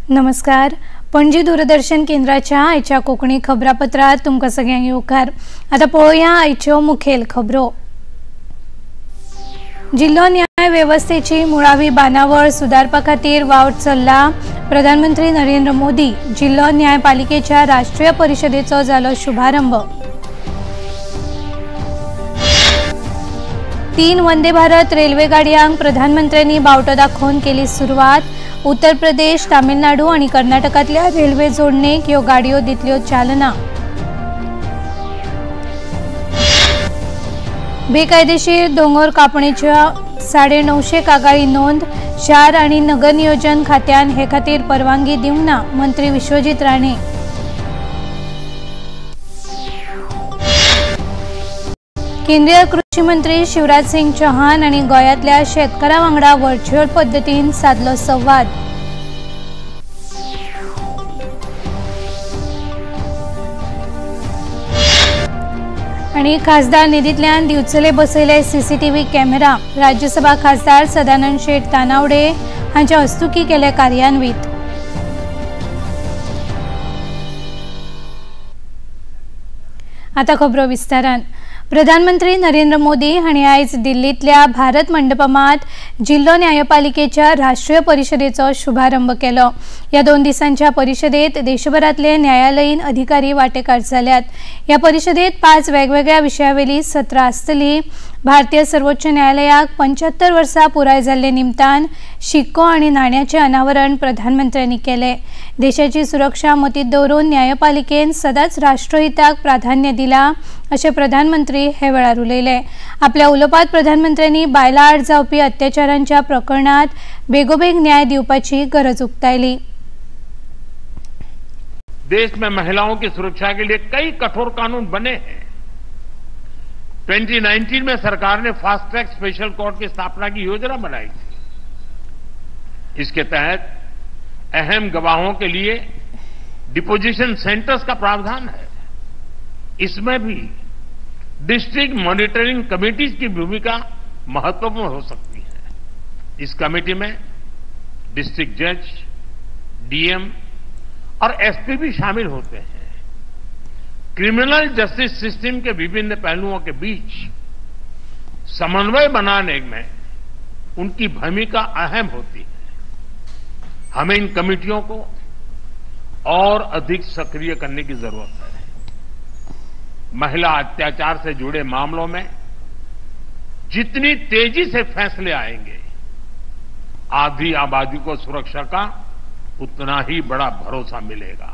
नमस्कार, पणजी दूरदर्शन केंद्राच्या आयच्या कोंकणी खबरापत्रात तुमकां सगळ्यांक येवकार। आतां पळोवया आयच्यो मुखेल खबरो। जिल्लो न्याय वेवस्थेची मुळावी बांदावळ सुदारपा खातीर वावर चल्ला। प्रधानमंत्री नरेंद्र मोदी जिल्लो न्यायपालिकेच्या राष्ट्रीय परिषदेचो जालो शुभारंभ। 3 वंदे भारत रेल्वे गाडयांक प्रधानमंत्र्यांनी बावटो दाखोवन केली सुरवात। उत्तर प्रदेश, तामिळनाडू आणि कर्नाटकांतल्या रेल्वे जोडणेक ह्यो गाडयो दितल्यो चालना। बेकायदेशीर दोंगर कापणेच्या 950 कागाळी नोंद। शार आणि नगर नियोजन खात्यान हे खातीर परवानगी दिवंक ना, मंत्री विश्वजीत राणे। केंद्रीय कृषी मंत्री शिवराज सिंग चौहान आणि गोव्यांतल्या शेतकारां वांगडा व्हर्च्युअल पद्दतीन सादलो संवाद। आणि खासदार निधींतल्यान दिवचले बसयले सीसीटीव्ही कॅमेरा। राज्यसभा खासदार सदानंद शेट तानावडे हांच्या हस्तुकी केले कार्यान्वित। आता खबरो विस्तारान। प्रधानमंत्री नरेंद्र मोदी हांणी आयज दिल्लींतल्या भारत मंडपमात जिल्लो न्यायपालिकेच्या राष्ट्रीय परिषदेचो शुभारंभ केलो। ह्या 2 दिसांच्या परिषदेत देशभरातले न्यायालयीन अधिकारी वांटेकार जाल्यात। ह्या परिषदेत 5 वेगवेगळ्या विशयावेली सत्रां आसतली। भारतीय सर्वोच्च न्यायालयाक 75 वर्सां पुराय जाल्ले निमतान शिक्को आनी नाण्याचें अनावरण प्रधानमंत्र्यांनी केलें। देशाची सुरक्षा मतींत दवरून न्यायपालिकेन सदांच राष्ट्रहिताक प्राधान्य दिलां अशें प्रधानमंत्री हे वेळार उलयले। आपल्या उलोवपांत प्रधानमंत्र्यांनी बायलां आड जावपी अत्याचारांच्या प्रकरणांत बेगोबेग न्याय दिवपाची गरज उक्तायली। देश में महिलाओं की सुरक्षा के लिए कई कठोर कानून बने हैं। 2019 में सरकार ने फास्ट ट्रैक स्पेशल कोर्ट की स्थापना की योजना बनाई थी। इसके तहत अहम गवाहों के लिए डिपोजिशन सेंटर्स का प्रावधान है। इसमें भी डिस्ट्रिक्ट मॉनिटरिंग कमेटीज की भूमिका महत्वपूर्ण हो सकती है। इस कमेटी में डिस्ट्रिक्ट जज, डीएम और एसपी भी शामिल होते हैं। क्रिमिनल जस्टिस सिस्टम के विभिन्न पहलुओं के बीच समन्वय बनाने में उनकी भूमिका अहम होती है। हमें इन कमेटियों को और अधिक सक्रिय करने की जरूरत है। महिला अत्याचार से जुड़े मामलों में जितनी तेजी से फैसले आएंगे, आधी आबादी को सुरक्षा का उतना ही बड़ा भरोसा मिलेगा।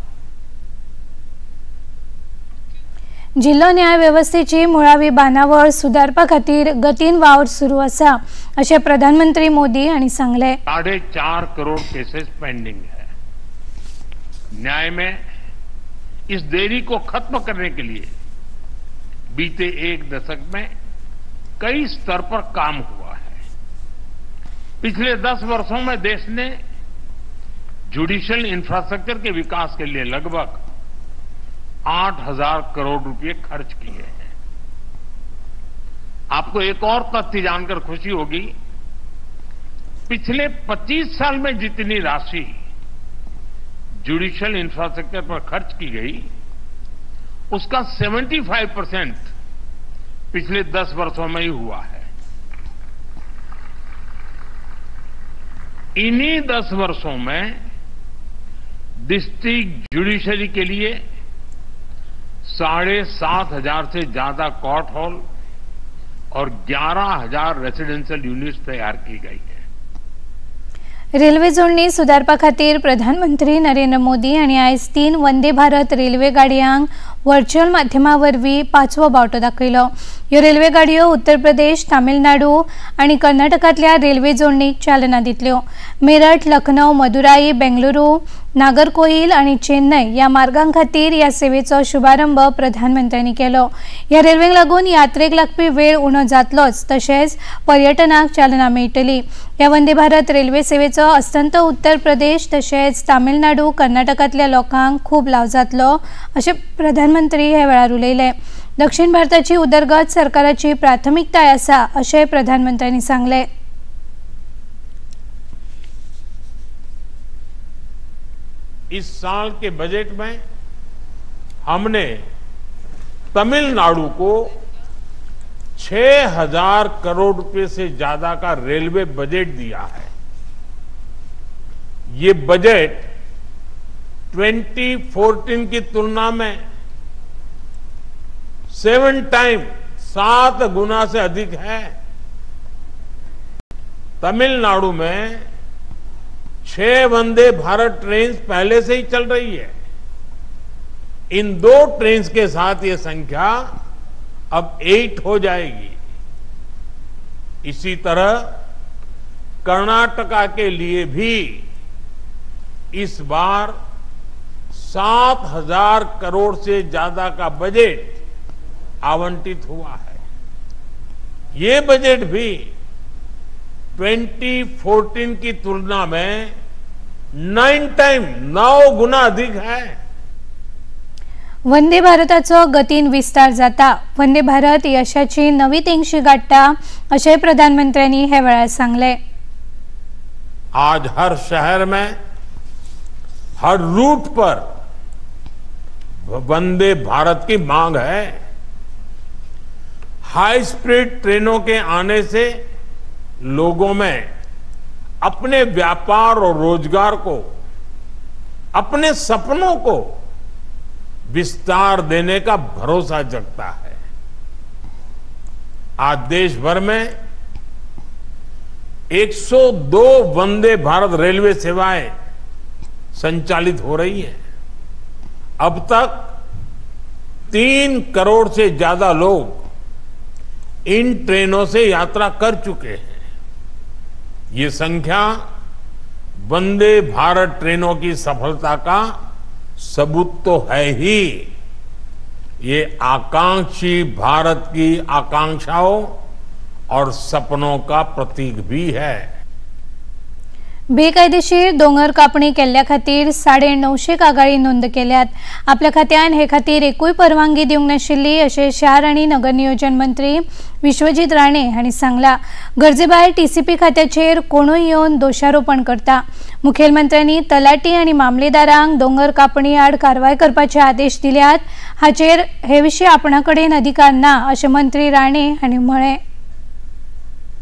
जिल्लो न्याय वेवस्थेची मुळावी बांदावळ सुदारपा खातीर गतीन वावर सुरू आसा अशें प्रधानमंत्री मोदी हांणी सांगलें। 4.5 करोड़ केसेस पेंडिंग है। न्याय में इस देरी को खत्म करने के लिए बीते 1 दशक में कई स्तर पर काम हुआ है। पिछले 10 वर्षों में देश ने जुडिशियल इंफ्रास्ट्रक्चर के विकास के लिए लगभग 8,000 करोड़ रुपए खर्च किए हैं। आपको एक और तथ्य जानकर खुशी होगी, पिछले 25 साल में जितनी राशि जुडिशियल इंफ्रास्ट्रक्चर पर खर्च की गई, उसका 75% पिछले 10 वर्षों में ही हुआ है। इन्हीं 10 वर्षों में डिस्ट्रिक्ट जुडिशरी के लिए 7,500 से ज्यादा कोर्ट हॉल और 11,000 रेसिडेंशियल यूनिट्स तैयार की गई है। रेल्वे जोडणी सुदारपा खातीर प्रधानमंत्री नरेंद्र मोदी हांणी आयज 3 वंदे भारत रेल्वे गाडयांक व्हर्च्युअल माध्यमा वरवीं 5वो बावटो दाखयलो। ह्यो रेल्वे गाडयो उत्तर प्रदेश, तामिळनाडू आनी कर्नाटकांतल्या रेल्वे जोडणीक चालना दितल्यो। मेरठ, लखनौ, मदुराई, बेंगलुरू, नागरकोईल आनी चेन्नई ह्या मार्गां खातीर ह्या सेवेचो शुभारंभ प्रधानमंत्र्यांनी केलो। ह्या रेल्वेंक लागून यात्रेक लागपी वेळ उणो जातलोच, तशेंच पर्यटनाक चालना मेळटली। ह्या वंदे भारत रेल्वे सेवेचो अस्तंत उत्तर प्रदेश तशेंच तामिळनाडू, कर्नाटकांतल्या लोकांक खूब लाव जातलो अशें प्रधानमंत्री ह्या वेळार उलयले। दक्षिण भारताची उदरगत सरकाराची प्राथमिकताय आसा अशें प्रधानमंत्र्यांनी सांगलें। इस साल के बजट में हमने तमिलनाडु को 6,000 करोड़ रुपए से ज्यादा का रेलवे बजट दिया है। ये बजट 2014 की तुलना में 7 टाइम 7 गुना से अधिक है। तमिलनाडु में 6 वंदे भारत ट्रेन पहले से ही चल रही है। इन 2 ट्रेन के साथ ये संख्या अब 8 हो जाएगी। इसी तरह कर्नाटका के लिए भी इस बार 7,000 करोड़ से ज्यादा का बजट आवंटित हुआ है। ये बजट भी 2014 की तुलना में 9 टाइम 9 गुना अधिक है। वंदे भारताचो गतीन विस्तार जाता। वंदे भारत यशाची नवी तेंगशी गाठता अशें प्रधानमंत्र्यांनी हे वेळार सांगलें। आज हर शहर में हर रूट पर वंदे भारत की मांग है। हाई स्पीड ट्रेनों के आने से लोगों में अपने व्यापार और रोजगार को, अपने सपनों को विस्तार देने का भरोसा जगता है। आज देश भर में 102 वंदे भारत रेलवे सेवाएं संचालित हो रही हैं। अब तक 3 करोड़ से ज्यादा लोग इन ट्रेनों से यात्रा कर चुके हैं। ये संख्या वंदे भारत ट्रेनों की सफलता का सबूत तो है ही, ये आकांक्षी भारत की आकांक्षाओं और सपनों का प्रतीक भी है। बेकायदेशीर दोंगर कापणी केल्ल्या खातीर 950 कागाळी नोंद केल्यात। आपल्या खात्यान हे खातीर एकूय परवानगी दिवंक नाशिल्ली अशें शार आनी नगर नियोजन मंत्री विश्वजीत राणे हांणी सांगला। गरजेभायर टीसीपी खात्याचेर कोणूय येवन दोषारोपण करता। मुखेलमंत्र्यांनी तलाटी आनी मामलेदारांक दोंगर कापणी आड कारवाय करपाचे आदेश दिल्यात। हाचेर हे विशीं आपणा कडेन अधिकार ना अशें मंत्री राणे हांणी म्हळें।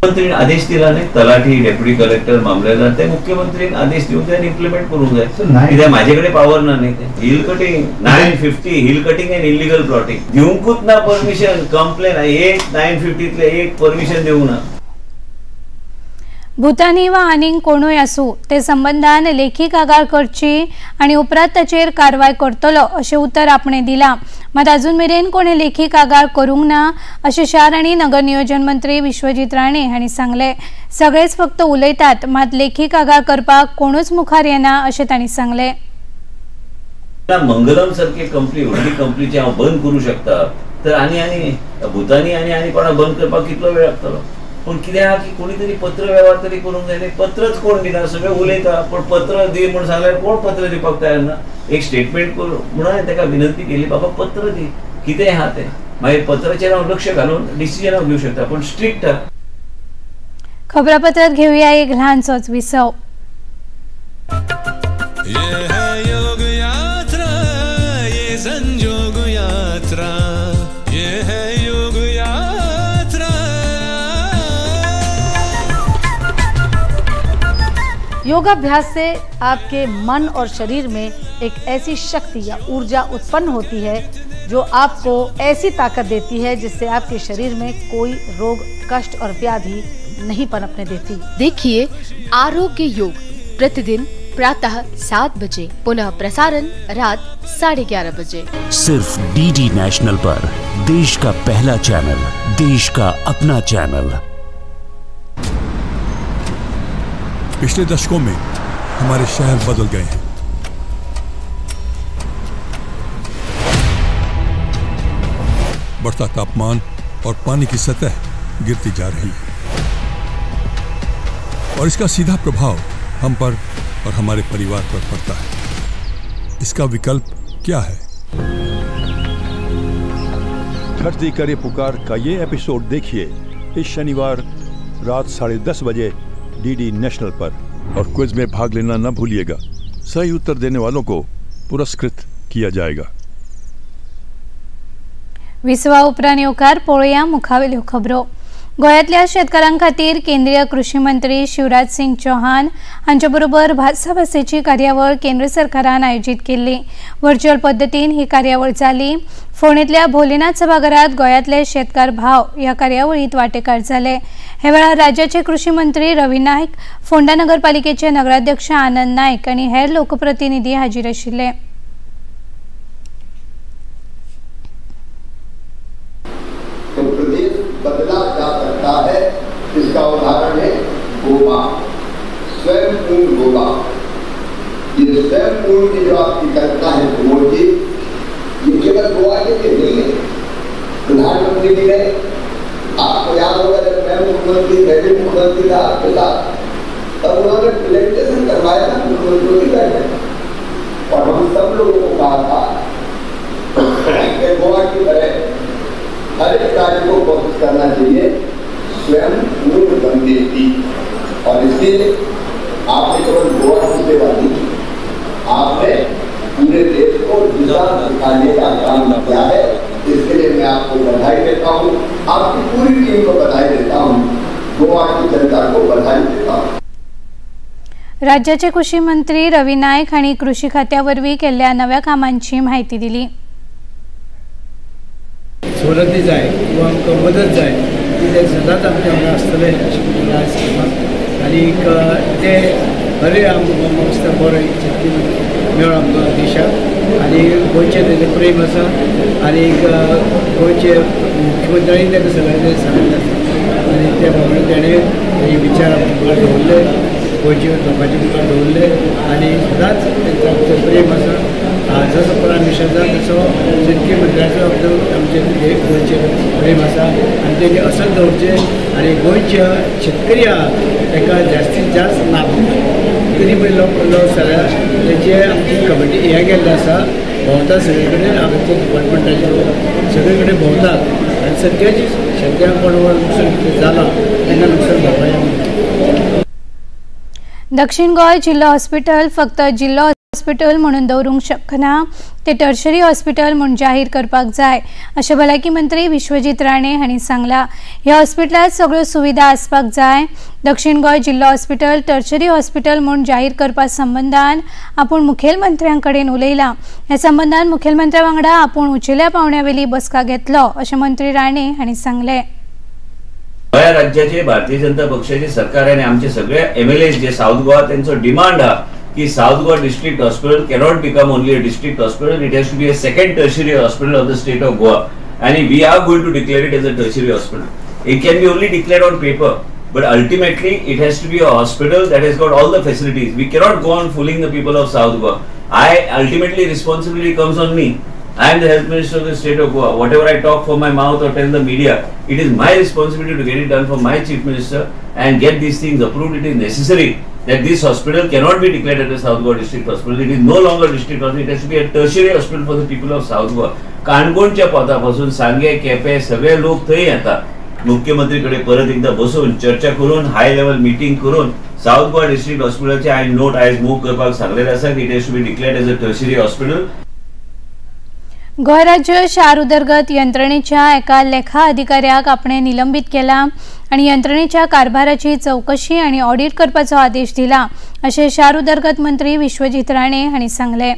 मुख्यमंत्रीन आदेश दिला नाही, तलाठी, डेप्युटी कलेक्टर, मामलेदार ते मुख्यमंत्रीन आदेश दिवन ते इम्प्लिमेंट करूंक जाय। कित्याक म्हाजे कडेन पावर ना न्ही। ते hill cutting 950 hill cutting and illegal plotting दिवंकूच ना परमिशन। कंप्लेन एक 950 एक परमिशन दिवंक ना। भूतानी वा आनीक कोणूय आसूं ते संबंदान लेखी कागाळ करची आनी उपरांत ताचेर कारवाय करतलो अशें उतर आपणे दिलां। मात अजून मेरेन कोणें लेखी कागाळ करूंक ना अशें शार आनी नगर नियोजन मंत्री विश्वजीत राणे हांणी सांगलें। सगळेच फक्त उलयतात मात लेखी कागाळ करपाक कोणूच मुखार येना अशें तांणी सांगलें। मंगलम सारखे कंपनी व्हडली कंपनीची हांव बंद करूं शकता तर आनी आनी भूतानी आनी आनी कोणा बंद करपाक कितलो वेळ लागतलो। पूण कितें आहा की कोणी तरी पत्र वेव्हार तरी करूंक जाय। पत्रच कोण दिना, सगळे उलयता पूण पत्र दी म्हूण सांगल्यार कोण पत्र दिवपाक तयार ना। एक स्टेटमेंट करूं म्हणून हांवें ताका विनंती केली, बाबा पत्र दी, कितें आहा तें, मागीर पत्राचेर हांव लक्ष घालून डिसिजन हांव घेवं शकता, पूण स्ट्रिक्ट आहा। खबरापत्रात घेऊया एक ल्हानसोच विसव। ये है योग यात्रा, ये संजोग यात्रा, ये है योग यात्रा। योगाभ्यास से आपके मन और शरीर में एक ऐसी शक्ति या ऊर्जा उत्पन्न होती है जो आपको ऐसी ताकत देती है जिससे आपके शरीर में कोई रोग, कष्ट और व्याधि नहीं पनपने देती। देखिए आरोग्य योग प्रतिदिन प्रातः 7 बजे, पुनः प्रसारण रात 11:30 बजे, सिर्फ डीडी नेशनल पर। देश का पहला चैनल, देश का अपना चैनल। पिछले दशकों में हमारे शहर बदल गए हैं। बढ़ता तापमान और पानी की सतह गिरती जा रही है और इसका सीधा प्रभाव हम पर और हमारे परिवार पर पड़ता है। इसका विकल्प क्या है? धरती करे पुकार का ये एपिसोड देखिए इस शनिवार रात 10:30 बजे डीडी नेशनल पर, और क्विज में भाग लेना न भूलिएगा। सही उत्तर देने वालों को पुरस्कृत किया जाएगा। विसवा उपरांत येवकार पळोवया मुखावेल्यो खबरो। गोंयांतल्या शेतकारां खातीर केंद्रीय कृषी मंत्री शिवराज सिंग चौहान हांचे बरोबर भासाभासेची कार्यावळ केंद्र सरकारान आयोजीत केल्ली। व्हर्च्युअल पद्दतीन ही कार्यावळ जाली। फोंडेंतल्या भोलेनाथ सभाघरांत गोंयांतले शेतकार भाव ह्या कार्यावळींत वांटेकार जाले। हे वेळार राज्याचे कृषी मंत्री रवी नायक, फोंडा नगरपालिकेचे नगराध्यक्ष आनंद नायक आनी हेर लोकप्रतिनिधी हाजीर आशिल्ले। तो प्रदेश बदला जा सकता है, इसका उदाहरण है गोवा, स्वयं पूर्ण गोवा। ये स्वयं पूर्ण की जो आपकी कल्पना है प्रमोद जी, ये केवल गोवा के लिए नहीं है। प्रधानमंत्री जी ने, आपको याद होगा जब मैं मुख्यमंत्री, मैं भी मुख्यमंत्री था आपके साथ, तब उन्होंने प्रेजेंटेशन करवाया था मुख्यमंत्रियों की बैठक, और हम सब लोगों को कहा था कि गोवा की तरह हर एक राज्य को कोशिश करना चाहिए स्वयं पूर्ण बनने की। और इसलिए आपने केवल गोवा की सेवा नहीं की, आपने पूरे देश को दिशा दिखाने का काम किया है। इसके लिए मैं आपको बधाई देता हूँ, आपकी पूरी टीम को बधाई देता हूँ, गोवा की जनता को बधाई देता हूँ। राज्याचे कृषी मंत्री रवी नायक हांणी कृषी खात्या वरवीं केल्ल्या नव्या कामांची म्हायती दिली। सवलती जाय किंवा आमकां मदत जाय ती ते सदांच आमच्या वांगडा आसतले अशें म्हणून आयज सांगपाक। आनीक ते बरें आमकां दिसता, बरो एक शेतकी मेळ्ळो आमकां देशाक आनी गोंयचें तेजें प्रेम आसा आनीक गोंयचे मुख्यमंत्र्यांनी ताका सगळें सांगिल्लें आसा आनी त्या प्रमाणे तेणें हे विचार आमच्या मुखार दवरले, गोंयच्या लोकांच्या मुखार दवरले आनी सदांच तेंचो आमचो प्रेम आसा। जसो प्रायम मिनिस्टराचो तसो शेतकी मंत्र्याचो आमचे गोंयचेर प्रेम आसा आनी तेणी असोच दवरचें आनी गोंयच्या शेतकरी आहा ताका जास्तीत जास्त लाभ तरी पळय लोक लॉस जाल्यार तेजे आमची कमिटी हें केल्लें आसा, भोंवता सगळे कडेन, आमच्या डिपार्टमेंटाचे लोक सगळे कडेन भोंवतात आनी सद्याची शेतकऱ्यांक कोण लुकसाण कितें जालां तांकां लुकसाण भरपाय। दक्षिण गोंय जिल्लो हॉस्पिटल फक्त जिल्लो हॉस्पिटल म्हणून दवरूंक शकना, ते टर्शरी हॉस्पिटल म्हूण जाहीर करपाक जाय अशें भलायकी मंत्री विश्वजीत राणे हांणी सांगलां। ह्या हॉस्पिटलांत सगळ्यो सुविधा आसपाक जाय। दक्षिण गोंय जिल्लो हॉस्पिटल टर्शरी हॉस्पिटल म्हूण जाहीर करपा संबंदान आपूण मुखेलमंत्र्यां कडेन उलयलां। ह्या संबंदान मुखेलमंत्र्या वांगडा आपूण उंचेल्या पावंड्यावेली बसका घेतलो अशें मंत्री राणे हांणी सांगलें। गोंय राज्याचे भारतीय जनता पक्षाचे सरकार आनी आमचे सगळे एमएलए जे साऊथ गोवा तेंचो डिमांड आहा कि South Goa District Hospital cannot become only a district hospital, it has to be a second tertiary hospital of the state of Goa, and we are going to declare it as a tertiary hospital. It can be only declared on paper, but ultimately it has to be a hospital that has got all the facilities. We cannot go on fooling the people of South Goa. I ultimately responsibility comes on me. I am the health minister of the state of Goa. Whatever I talk from my mouth or tell the media, it is my responsibility to get it done for my chief minister and get these things approved. It is necessary that this hospital cannot be declared as a South Goa district hospital. It is no longer district hospital. It has to be a tertiary hospital for the people of South Goa. काणकोणच्या पोतापासून सांगे केपे सगळे लोक थंय येतात। मुख्यमंत्री कडे परत एकदा बसून चर्चा करून हाय लेवल मीटिंग करून साऊथ गोवा डिस्ट्रिक्ट हॉस्पिटलाचे I note आयज मूव करपाक सांगलेले आसा की it has to be declared as a tertiary hospital. Goa राज्य शार उदरगत यंत्रणेच्या एका लेखा अधिकाऱ्याक आपणे निलंबीत केला आनी यंत्रणेच्या कारभाराची चवकशी आनी ऑडिट करपाचो आदेश दिला अशें शार उदरगत मंत्री विश्वजीत राणे हांणी सांगलें।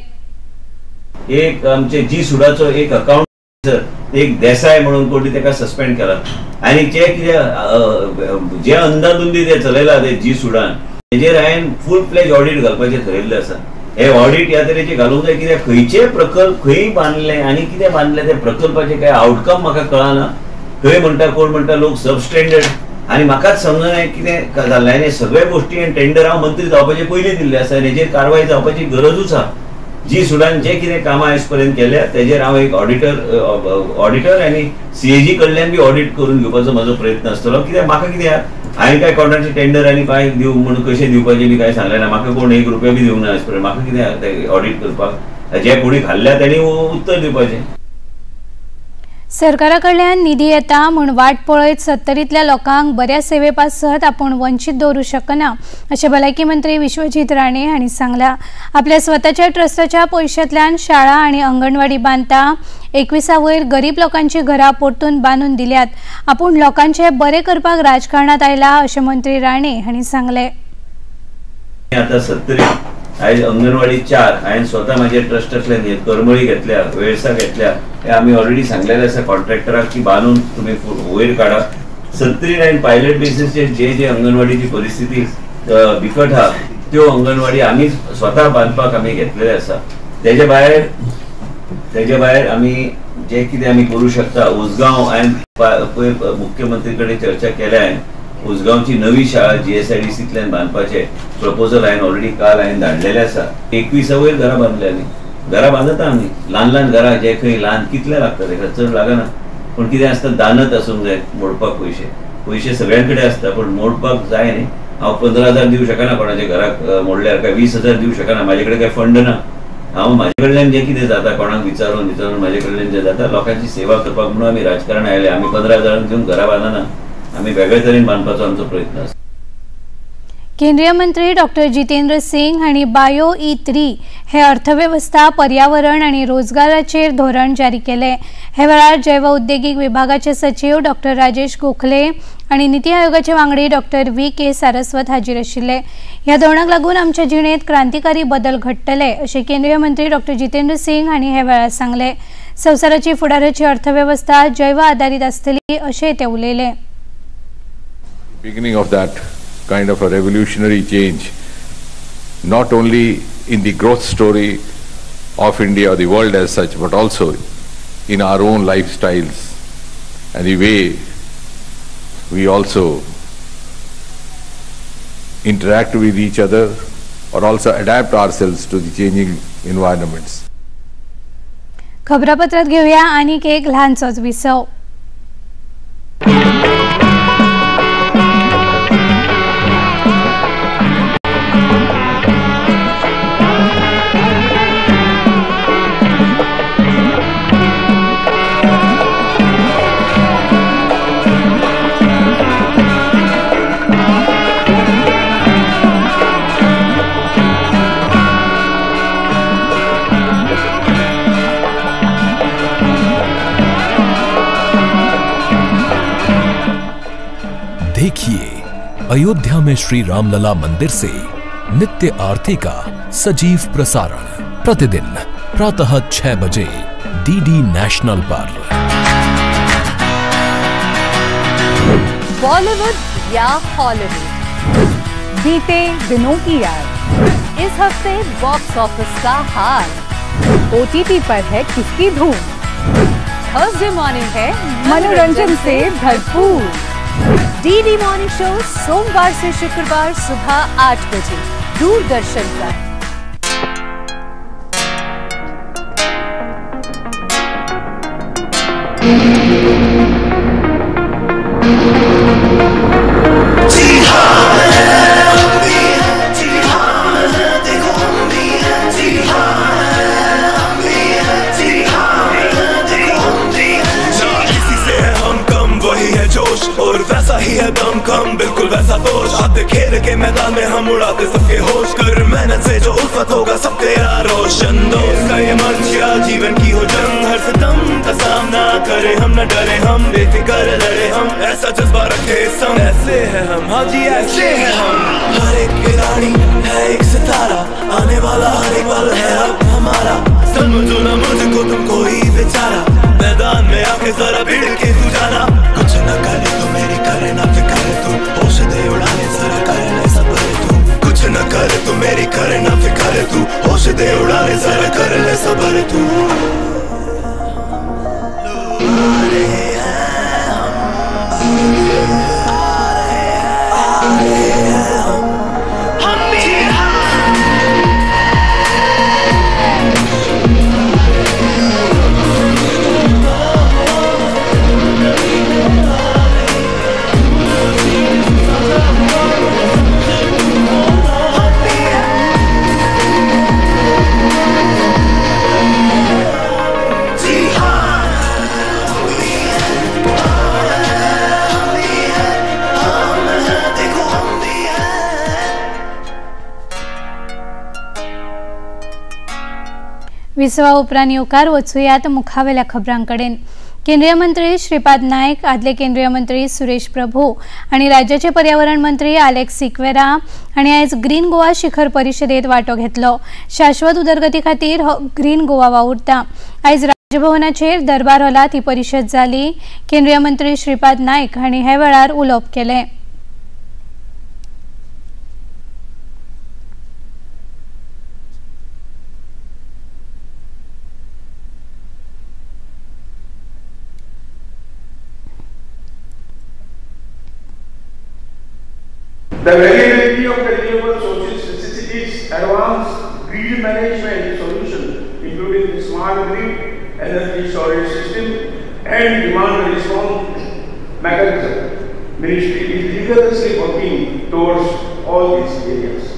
एक आमचे जी सुडाचो एक अकाउंट एक देसाय म्हणून कोणी ताका सस्पेंड केला आनी जे कितें जे अंदाधुंदी ते चलयला ते जी सुडान तेजेर हांवें फूल फ्लेज ऑडिट घालपाचें थरयल्लें आसा। हे ऑडिट ह्या तरेचे घालूंक जाय कित्याक खंयचे प्रकल्प खंय बांदले आनी कितें बांदले ते प्रकल्पाचे काय आउटकम म्हाका कळना। खंय म्हणटा कोण म्हणटा लोक सबस्टँडर्ड आनी म्हाकाच समजना कितें जाल्लें आनी सगळे गोश्टी आनी टेंडर हांव मंत्री जावपाचे पयलीं दिल्ले आसा आनी हेजेर कारवाय जावपाची गरजूच आहा। जी सुडान जे कितें कामां आयज पर्यंत केल्या तेजेर हांव एक ऑडिटर आनी सीएजी कडल्यान बी ऑडिट करून घेवपाचो म्हजो प्रयत्न आसतलो। कित्याक म्हाका कितें हांवें काय कोणाचे टेंडर आनी काय दिवं म्हणून कशें दिवपाचें बी काय सांगलें ना, म्हाका कोण एक रुपया बी दिवंक ना आयज पर्यंत। म्हाका कितें ऑडिट करपाक जे कोणी खाल्ल्या तेणी उत्तर दिवपाचें। सरकारा कडल्यान निधी येता म्हूण वाट पळयत सत्तरींतल्या लोकांक बऱ्या सेवे पासत आपूण वंचीत दवरूं शकना अशें भलायकी मंत्री विश्वजीत राणे हांणी सांगलां. आपल्या स्वताच्या ट्रस्टाच्या पयशांतल्यान शाळा आनी अंगणवाडी बांदता. 21 वयर गरीब लोकांची घरां परतून बांदून दिल्यात. आपूण लोकांचे बरें करपाक राजकारणांत आयला अशें मंत्री राणे हांणी सांगलें. आतां सत्तरी आयज अंगणवाडी 4 हांवें स्वता म्हाजे ट्रस्टांतल्यान करमळी घेतल्या, वेळसा घेतल्या. हे आमी ऑलरेडी सांगलेले आसा कॉन्ट्रॅक्टराक की बांदून तुमी वयर काडा. 79 पायलट बेसीसचेर जे जे अंगणवाडीची परिस्थिती बिकट आहा त्यो अंगणवाडी आमी स्वता बांदपाक आमी घेतलेले आसा. तेजे भायर आमी जे कितें आमी करूं शकता, उसगांव हांवें पयर मुख्यमंत्री कडेन चर्चा केल्या. हांवें उसगांवची नवी शाळा GSIDCतल्यान बांदपाचें प्रपोजल हांवें ऑलरेडी काल हांवें धाडलेलें आसा. 21 वयर घरां बांदल्या आमी, घरां बांदता आमी, ल्हान ल्हान घरां जे खंय ल्हान कितले लागता तेका चड लागना, पूण कितें आसता दानत आसूंक जाय मोडपाक. पयशे पयशे सगळ्यां कडेन आसता पूण मोडपाक जाय न्ही. हांव 15,000 दिवं शकना कोणाच्या घराक मोडल्यार, काय 20,000 दिवं शकना, म्हाजे कडेन काय फंड ना. हांव म्हाजे कडल्यान जें कितें जाता कोणाक विचारून विचारून म्हाजे कडल्यान जें जाता लोकांची सेवा करपाक म्हणून आमी राजकारण आयले. आमी 15,000 दिवन घरां बांदना, आमी वेगळे तरेन बांदपाचो आमचो प्रयत्न आसा. केंद्रीय मंत्री डॉक्टर जितेंद्र सिंग हांणी बायो E3 हे अर्थवेवस्था, पर्यावरण आनी रोजगाराचेर धोरण जारी केलें. हे वेळार जैव उद्देगीक विभागाचे सचीव डॉक्टर राजेश गोखले आनी निती आयोगाचे वांगडी डॉक्टर VK Saraswat हाजीर आशिल्ले. ह्या धोरणाक लागून आमच्या जिणेंत क्रांतिकारी बदल घडटले अशें केंद्रीय मंत्री डॉक्टर जितेंद्र सिंग हांणी हे वेळार सांगलें. संवसाराची फुडाराची अर्थवेवस्था जैव आदारीत आसतली अशें ते उलयले. Beginning of that kind of a revolutionary change, not only in the growth story of India or the world as such, but also in our own lifestyles and the way we also interact with each other or also adapt ourselves to the changing environments. खबरापत्रात घेऊया आणीक एक ल्हानसोच विसव. देखिए अयोध्या में श्री रामलला मंदिर से नित्य आरती का सजीव प्रसारण प्रतिदिन प्रातः 6 बजे DD national पर। बॉलीवुड या हॉलीवुड, बीते दिनों की याद, इस हफ्ते बॉक्स ऑफिस का हाल, OTT पर है किसकी धूम, थर्सडे मॉर्निंग है मनोरंजन से भरपूर। डीडी मॉर्निंग शो सोमवार से शुक्रवार सुबह 8 बजे दूरदर्शन पर। और वैसा ही है दम कम, बिल्कुल वैसा दोष। आते खेल के मैदान में हम उड़ाते सबके होश, कर मेहनत से जो उल्फत होगा सब तेरा रोशन। दोस्त का ये मंच या जीवन की हो जंग, हर सितम का सामना करे हम, न डरे हम, बेफिक्र लड़े हम, ऐसा जज्बा रखे संग, ऐसे है हम, हाँ जी ऐसे है हम। हर एक खिलाड़ी है एक सितारा, आने वाला हर एक पल है अब हमारा। समझो ना मुझको तुम कोई बेचारा, मैदान में आके जरा भिड़ के तू जाना। कुछ न करे तो मेरी करे ना फिक्र तू, होश दे उड़ाने जरा कर ले सब्र तू। कुछ न करे तो मेरी करे ना फिक्र तू, होश दे उड़ाने जरा कर ले सब्र तू। आ रहे हैं हम, आ रहे हैं, आ रहे हैं हम, हम भी हैं। जी हाँ। विसवा उपरांत येवकार वचुयात मुखावेल्या खबरांकडेन। केंद्रीय मंत्री श्रीपाद नायक, आदले केंद्रीय मंत्री सुरेश प्रभू आणि राज्याचे पर्यावरण मंत्री आलेक्स सिक्वेरा हांणी आयज ग्रीन गोवा शिखर परिषदेत वांटो घेतलो। शाश्वत उदरगती खातीर हो ग्रीन गोवा वावुरता। आयज राजभवनाचेर दरबार हॉलात ही परिषद जाली। केंद्रीय मंत्री श्रीपाद नायक हांणी हे वेळार उलोवप केलें। The availability of the renewable sources necessitates advanced grid management solutions, including the smart grid, energy storage system, and demand response mechanism. Ministry is rigorously working towards all these areas.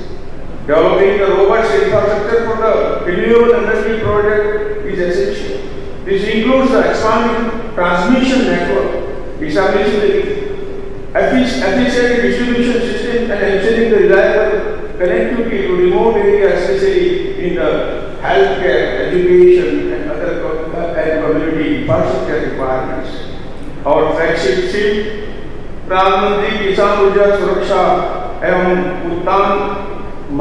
Developing a robust infrastructure for the renewable energy project is essential. This includes the expanding transmission network, establishing the efficient distribution system and ensuring the reliable connectivity to remote areas, especially in the healthcare, education, and other and community infrastructure requirements. Our flagship scheme, Pradhan Mantri Kisan Urja Suraksha Evam Uttan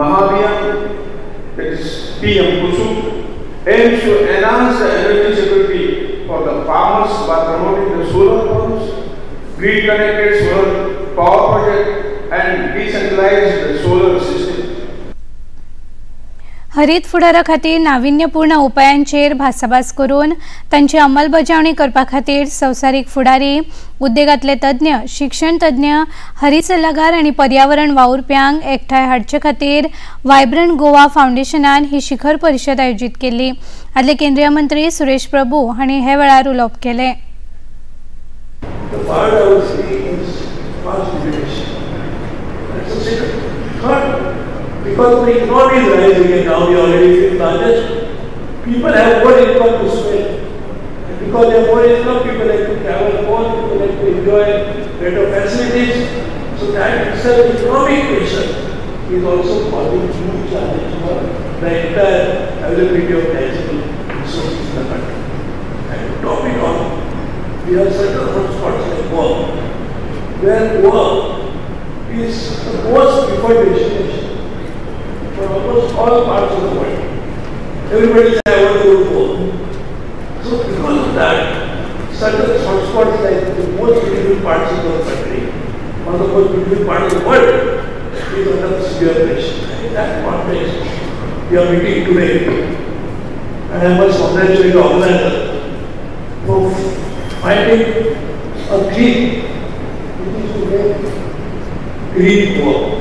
Mahabhiyan, that is PM KUSUM, aims to enhance the energy security for the farmers by promoting the solar pumps, grid-connected solar power project and decentralized solar system. हरित फुडारा खातीर नाविन्यपूर्ण उपायांचेर भासाभास करून तांची अंमलबजावणी करपा खातीर संवसारीक फुडारी, उद्देगांतले तज्ञ, शिक्षण तज्ञ, हरित सल्लागार आनी पर्यावरण वावुरप्यांक एकठांय हाडचे खातीर वायब्रंट गोवा फावंडेशनान ही शिखर परिशद आयोजीत केल्ली। आदले केंद्रीय मंत्री सुरेश प्रभू हांणी हे वेळार उलोवप केलें। The part I would say is fast degradation. That's the second. Third, because the economy is rising and now we are already fifth largest, people have more income to spend. And because they have more income, people like to travel more, people like to enjoy better facilities. So that itself, economic pressure is also causing huge challenge for the entire availability of natural resources in the country. And to top it off, we have certain hotspots like Goa, where Goa is the most preferred destination for almost all parts of the world. Everybody says, I want to go to Goa. So because of that, certain hotspots like the most beautiful parts of our country, one of the most beautiful parts of the world, is under severe pressure. And in that context, we are meeting today, and I must congratulate the organizer for finding a theme which is to make green Goa.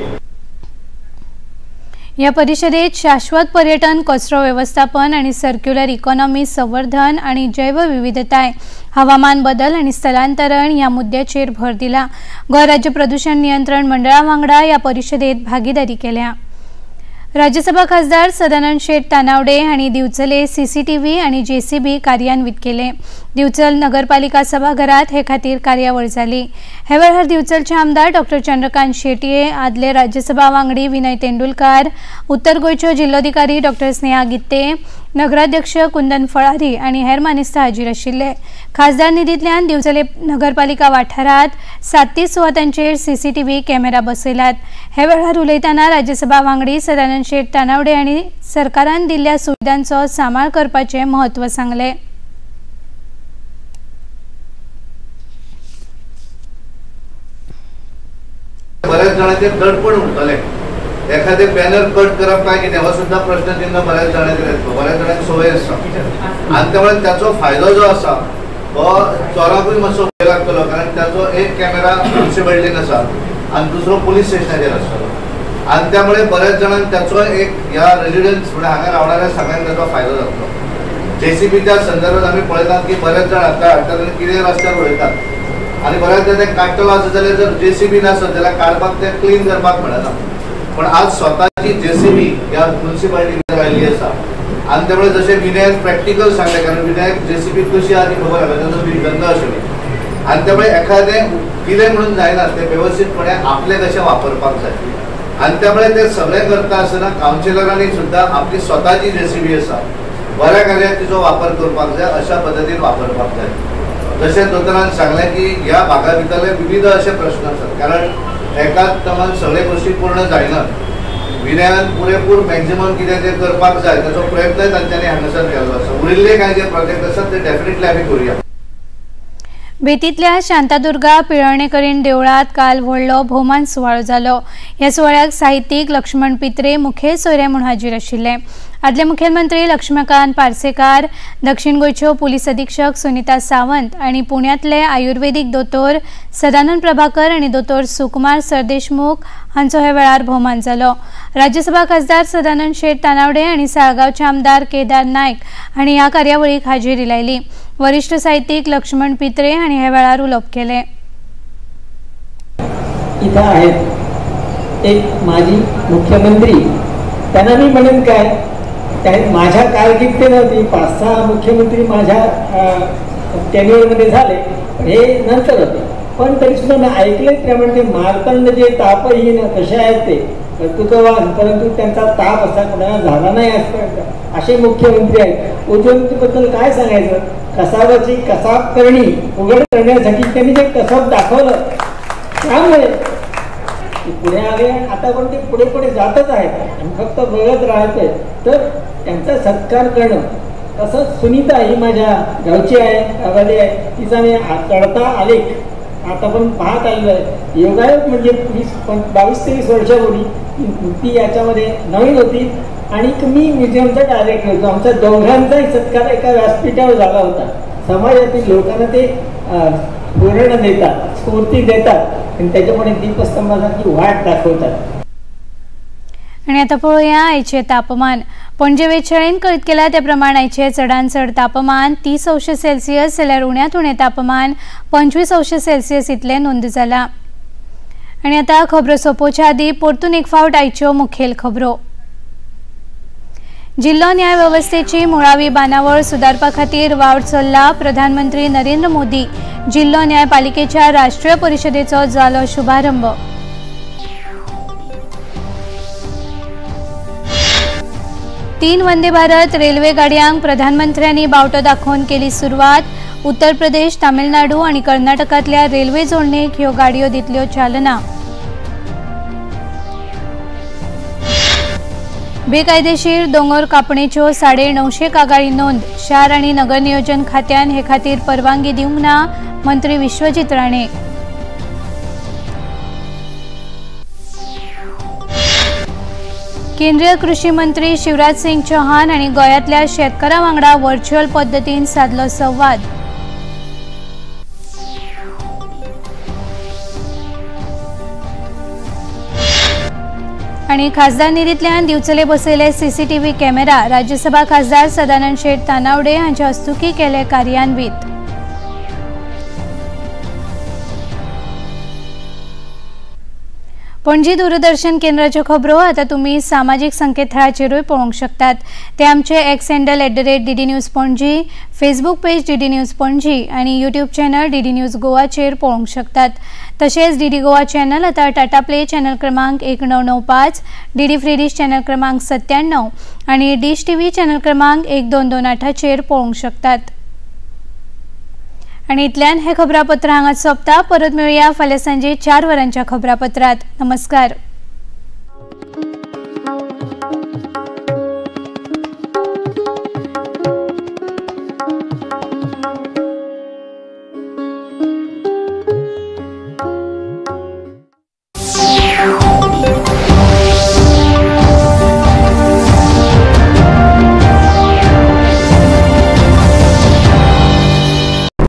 या परिषदेत शाश्वत पर्यटन, कचरो व्यवस्थापन आणि circular economy संवर्धन आणि जैवविविधताय, हवामान बदल आणि स्थलांतरण या मुद्द्याचेर भर दिला। गोंय राज्य प्रदूषण नियंत्रण मंडळा वांगडा या परिषदेत भागीदारी केल्या। राज्यसभा खासदार सदानंद शेट तानावडे हांणी दिवचले सीसीटीव्ही आणि जेसीबी कार्यान्वित केले। दिवचल नगरपालिका सभाघरात हे खातीर कार्यावळ जाली। हे वेळार दिवचलचे आमदार डॉक्टर चंद्रकांत शेटये, आदले राज्यसभा वांगडी विनय तेंडुलकार, उत्तर गोंयच्यो जिल्लोधिकारी डॉक्टर स्नेहा गित्ते, नगराध्यक्ष कुंदन फळारी आनी हेर मानेस्त हाजीर आशिल्ले। खासदार निधींतल्यान दिवचले नगरपालिका वाठारांत 37 सुवातांचेर सीसीटीव्ही कॅमेरा बसयल्यात। हे वेळार उलयतना राज्यसभा वांगडी सदानंद शेट तानावडे हांणी सरकारान दिल्ल्या सुविधांचो सांबाळ करपाचें म्हत्व सांगलें। बऱ्याच जाणांचे दडपण उरतलें, एखादे बॅनर कट करप काय कितें हो सुद्दां प्रश्न चिन्ह बऱ्याच जाणांचेर येतलो, बऱ्याच जाणांक संवय आसा आनी त्यामुळे ताचो फायदो जो आसा तो चोराकूय मातसो भंय लागतलो, कारण ताचो एक कॅमेरा म्युनिसिपालिटीन आसा आनी दुसरो पुलीस स्टेशनाचेर आसतलो आनी त्यामुळे बऱ्याच जाणांक ताचो एक ह्या रेजिडन्स म्हणजे हांगा रावणाऱ्या सगळ्यांक ताचो फायदो जातलो। जेसीबीच्या संदर्भात आमी पळयतात की बऱ्याच जाण हाडटात आनी कितें रस्त्यार उडयतात आनी बऱ्याच जाण ते काडटलो आसत जाल्यार जर जेसीबी नासत जाल्यार काडपाक ते क्लीन करपाक मेळना, पण आज स्वताची जेसीबी ह्या म्युनिसिपालिटी भितर आयिल्ली आसा आनी त्यामुळे जशें विनयान प्रॅक्टिकल सांगलें, कारण विनायक जेसीबी कशी आहा ती खबर आसा, ताचो धंदो आशिल्लो आनी त्यामुळे एखादें दिलें म्हणून जायना, तें वेवस्थीतपणे आपलें कशें वापरपाक जाय आनी त्यामुळे ते सगळें करता आसतना कावन्सिलरांनी सुद्दां आपली स्वताची जेसीबी आसा बऱ्या कार्याक तिचो वापर करपाक जाय, अशा पद्दतीन वापरपाक जाय. जशें दोतोरान सांगलें की ह्या भागा भितरले विविध अशे प्रश्न आसात, कारण एकाच तमान सगळे गोश्टी पूर्ण जायनात. विनयान पुरेपूर मॅक्झिमम कितें तें करपाक जाय ताचो प्रयत्नय तांच्यांनी हांगासर केल्लो आसा. उरिल्ले कांय जे प्रोजेक्ट आसात ते डेफिनेटली आमी करुया. बेतींतल्या शांतादुर्गा पिळर्णेकरीण देवळात काल व्हडलो भोवमान सुवाळो जालो. ह्या सुवाळ्याक साहित्यीक लक्ष्मण पित्रे मुखेल सोयरे म्हूण हाजीर आशिल्ले. आदले मुखेलमंत्री लक्ष्मीकांत पार्सेकार, दक्षिण गोंयच्यो पुलीस अधीक्षक सुनीता सावंत आनी पुण्यांतले आयुर्वेदीक दोतोर सदानंद प्रभाकर आनी दोतोर सुकुमार सरदेशमुख हांचो ह्या वेळार भोवमान जालो. राज्यसभा खासदार सदानंद शेट तानावडे आनी साळगांवचे आमदार केदार नायक हांणी ह्या कार्यावळीक हाजेरी लायली. वरिष्ठ साहित्यीक लक्ष्मण पित्रे हांणी ह्या वेळार उलोवप केलें. इथं आहेत एक माजी मुख्यमंत्री, त्यांना मी म्हणेन काय, माझ्या कारकिर्दीत नव्हती, 5-6 मुख्यमंत्री माझ्या टेन्युअरमध्ये झाले, हे नंतर होते, पण तरीसुद्धा मी ऐकले त्यामुळे ते मारताना जे तापहीन कसे आहेत ते कर्तृत्ववान, परंतु त्यांचा ताप असा कोणाला झाला नाही आजपर्यंत, असे मुख्यमंत्री आहेत. उद्योगबद्दल काय सांगायचं, कसाबाची कसाब करणी उघड करण्यासाठी त्यांनी जे कसब दाखवलं त्यामुळे पुढे आले. आता पण ते पुढे पुढे जातच आहेत आणि फक्त बघत राहतोय, तर त्यांचा सत्कार करणं. तसंच सुनीता ही माझ्या गावची आहे, गावाली आहे, तिचा मी चढता आलेख आता पण पाहत आलेलो आहे. योगायोग म्हणजे 22-23 वर्षापूर्वी ती याच्यामध्ये नवीन होती आणि मी म्युझियमचा डायरेक्टर होतो. आमचा दोघांचाही सत्कार एका व्यासपीठावर झाला होता. समाजातील लोकांना ते प्रेरणा देतात, स्फूर्ती देतात आणि त्याच्यामुळे दीपस्तंभासारखी वाट दाखवतात. आणि आता पळोवया आयचें तापमान. पणजे वेधशाळेन कळीत केला त्या प्रमाण आयचें चडांत चड तापमान 30 अंश सेल्सियस जाल्यार उण्यांत उणें तापमान 25 अंश सेल्सियस इतलें नोंद जालां. आनी आतां खबरो सोंपोवच्या आदीं परतून एक फावट आयच्यो मुखेल खबरो. जिल्लो न्याय वेवस्थेची मुळावी बांदावळ सुदारपा खातीर वावर चल्ला. प्रधानमंत्री नरेंद्र मोदी जिल्लो न्यायपालिकेच्या राष्ट्रीय परिषदेचो जालो शुभारंभ. तीन वंदे भारत रेल्वे गाडयांक प्रधानमंत्र्यांनी बावटो दाखोवन केली सुरवात. उत्तर प्रदेश, तामिळनाडू आनी कर्नाटकांतल्या रेल्वे जोडणेक ह्यो गाडयो दितल्यो चालना. बेकायदेशीर दोंगर कापणेच्यो 950 कागाळी नोंद. शार आनी नगर नियोजन खात्यान हे खातीर परवानगी दिवंक ना. मंत्री विश्वजीत राणे. केंद्रीय कृषी मंत्री शिवराज सिंग चौहान आनी गोंयांतल्या शेतकारां वांगडा व्हर्च्युअल पद्दतीन सादलो संवाद. आनी खासदार निधींतल्यान दिवचले बसयले सीसीटीव्ही कॅमेरा. राज्यसभा खासदार सदानंद शेट तानावडे हांचे हस्तुकीं केले कार्यान्वीत. पणजी दूरदर्शन केंद्राच्यो खबरो आता तुमी सामाजीक संकेतथळाचेरूय पळोवंक शकतात. ते आमचे X handle @DD News Panaji, Facebook page DD News Panaji आनी यूट्यूब चॅनल डीडी न्यूज गोवाचेर पळोवंक शकतात. तशेंच डीडी गोवा चॅनल आता टाटा प्ले चॅनल क्रमांक 1995, डीडी फ्री डिश चॅनल क्रमांक 97 आनी डिश टीव्ही चॅनल क्रमांक 1228चेर पळोवंक शकतात. आनी इतल्यान हें खबरापत्र हांगाच सोंपता. परत मेळुया फाल्यां सांजे 4 वरांच्या खबरापत्रात. नमस्कार.